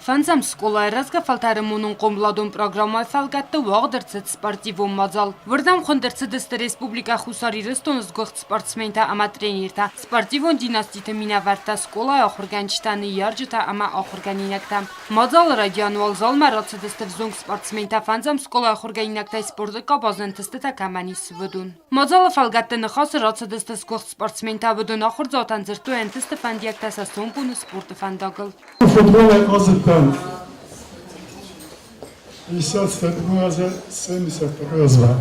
Фӕндзӕм скъолайы рӕзгӕ фӕлтӕры монон-хъомыладон программӕйы фӕлгӕтты уагъд ӕрцыд спортивон мадзал. Уырдӕм хуынд ӕрцыдысты Республикӕ Хуссар Ирыстоны сгуыхт спортсментӕ ӕмӕ тренертӕ, спортивон династиты минӕвӕрттӕ, скъолайы ахуыргӕнджытӕ, ныййарджытӕ ӕмӕ ахуыргӕнинӕгтӕ. Мадзалы райдиан уал залмӕ рацыдысты взонг спортсментӕ, фӕндзӕм скъолайы ахуыргӕнинӕгтӕй спорты къабазы ӕнтыстытӕ кӕмӕн ис, уыдон. Мадзалы фӕлгӕтты ныхасы рацыдысты сгуыхт спортсментӕ, уыдон ахуырдзаутӕн дзырдтой ӕнтысты фӕндиӕгтӕ сӕ сомбоны спорты фӕндагыл. Футболӕй хъазыдтӕн 57 азы 72 азмӕ.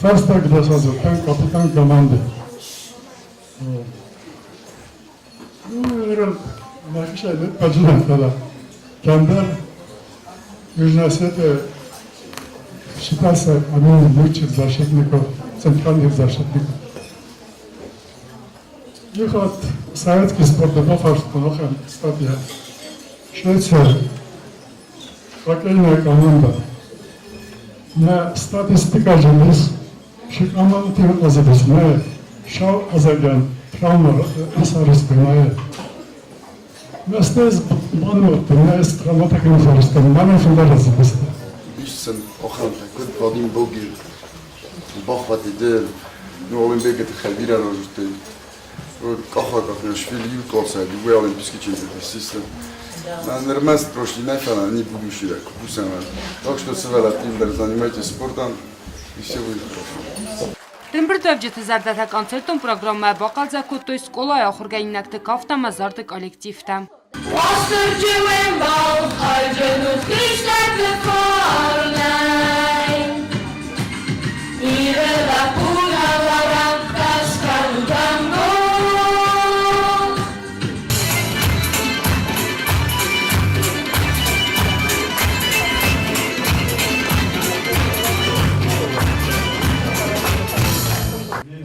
Фӕстаг 10 азы уыдтӕн капитан команды. Ну, наверное, мӕхицӕй баджинаг, фӕлӕ кӕмдӕр Южная Осетия считался одним из лучших защитников, центральных защитников. Ich hat советский спорт бафарстон статья. Швеция, хоккейная команда. На статистика журналист Шикаман азабысмае, шау азаган, травма асарыстымае. Настез банмоттым, ez травматакын асарыстым, мана фылдар азабысты. Охранта, Вадим Богир, Бахватиде, ну, Олимпийка хабира рожден. Каха Кахниашвили Юткалса, любой олимпийский чемпион, естественно. Нормально прошли нафана, не будущий, купусана. Так что сывалатим, занимайтесь спортом, и все будет хорошо. Ӕрӕмбырдуӕвджыты зӕрдӕтӕ концертон программӕ бахъӕлдзӕг кодтой скъолайы ахуыргӕнинӕгты кафт ӕмӕ зарды коллективтӕ. Уастырджы уе мбал, хайджын ут хистӕрты фарнӕй. Иры лӕппу хӕларӕн скӕнут ӕнгом.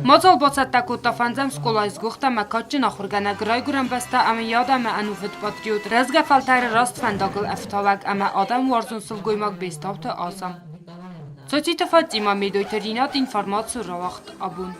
Мадзал бацӕттӕ кодта фӕндзӕм скъолайы сгуыхт ӕмӕ кадджын ахуыргӕнӕг, райгуырӕн бӕстӕ ӕмӕ йӕ адӕмы ӕнувыд патриот, рӕзгӕ фӕлтӕры раст фӕндагыл ӕфтауӕг ӕмӕ адӕмуарзон сылгоймаг Бестауты Аза. Цоциты Фатимӕ, Медойты Ринат, информаци рауагъд абон.